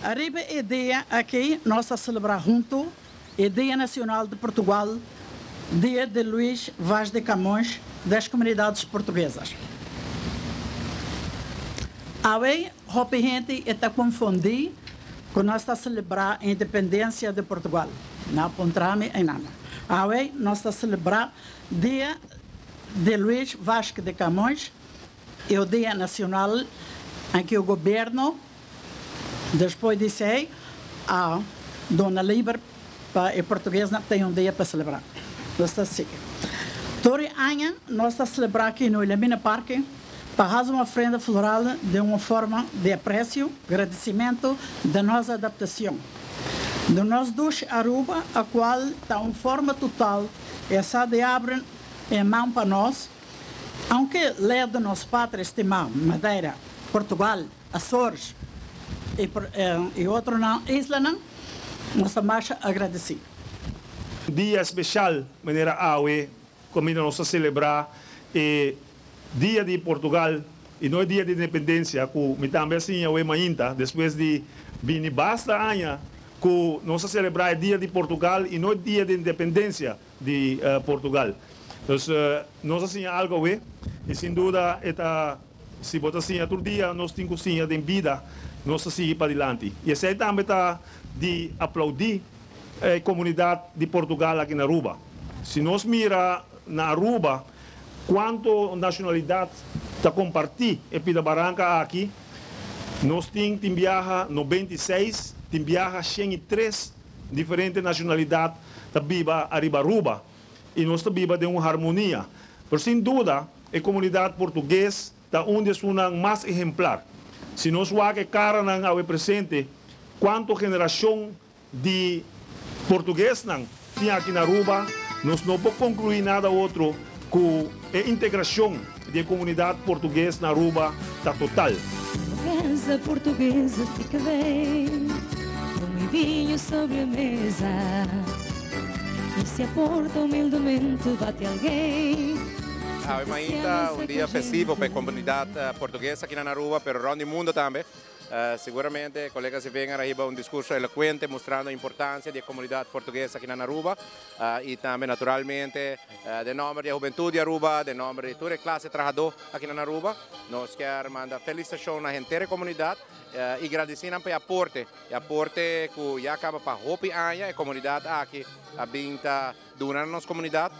Ariba e dia aki nos ta celebra hunto e Dia Nacional di Portugal, Dia de Luís Vaz de Camões das comunidades portuguesas. Awe hopi hende ta confundi cu nos ta celebra independencia di Portugal. No puntra mi nada. Awe nos ta celebra Dia de Luís Vaz de Camões, e o Dia Nacional em que o governo, depois de ser a Dona Liber e português tem um dia para celebrar. Nos ta asina. Tur aña nos ta celebra aki na Wilhelmina Park pa haci un ofrenda floral di un forma di aprecio, agradecimento di nos adaptacion. Di nos dos Aruba, a cual ta un forma total, esey di habri e man pa nos, aunke leu di nos patria estima, Madeira, Portugal, Açores y otro nan, isla nan, nos ta mas agradeci. Dia special, manera awe, como nos ta celebra e Dia di Portugal y no Dia di Independencia, cu mi tambe asina awe mainta, despues di bini basta aña, cu nos ta celebra Dia di Portugal y no Dia di Independencia di Portugal. Anto, nos a siña algo awe, y sin duda, ta, si bo siña tur dia, nos tin cu siña den bida, nos ta sigui padilanti. Y esey tambe ta di aplaudi e comunidad di Portugal aki na Aruba. Si nos mira na Aruba, cuanto nacionalidad ta comparti e pida baranca aki, nos tin biaha 96, tin biaha 103 diferente nacionalidad ta biba ariba Aruba. Y nos ta biba den un harmonia. Pero sin duda, e comunidad portugues ta un di mas ehemplar. Si nos wak e cara nan awe presente, cuanto generacion di portugues nan tin aki na Aruba, nos no por conclui nada otro cu e integracion di comunidad portugues na Aruba ta total. Casa portuguesa fica bem, um vinho sobre a mesa. E se a porta humildemente bate alguém. Awe mainta un dia festivo pa e comunidad portugues aki na Aruba, pero rond mundo tambe. Seguramente, colega Sevinger a hiba un discurso elocuente mustrando e importancia di e comunidad portugues aki na Aruba y tambe, naturalmente, den nomber di hubentud di Aruba, den nomber di tur e clase trahador aki na Aruba, nos kier manda felicitacion na henter comunidad y gradici pa e aporte, e aporte cu ya caba pa hopi aña, e comunidad aki a bin ta duna nos comunidad,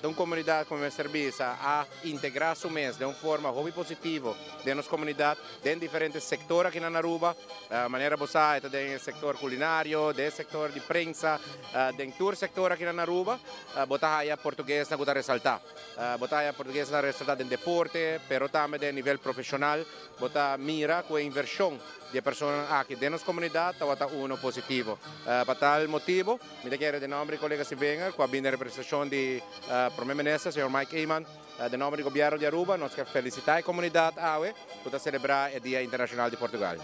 un comunidad cu servicio a integra su mes di un forma hopi positivo den nos comunidad, den diferente sector aki na Aruba, manera bo sa, den sector culinario, den sector di prensa, den tur sector aki na Aruba, bo ta haya portugues nan ta resalta. Bo ta haya portugues nan resalta den deporte, pero tambe den nivel profesional, bo ta mira cu e inversion di persona aki den nos comunidad ta uno positivo. Pa tal motibo, mi kier den nomber di colega Sevinger, cu e representacion di Prome Minister, señor Mike Eman, den nomber di gobierno di Aruba, nos kier felicita e comunidad awe, cu ta celebra e Dia Internacional di Portugal.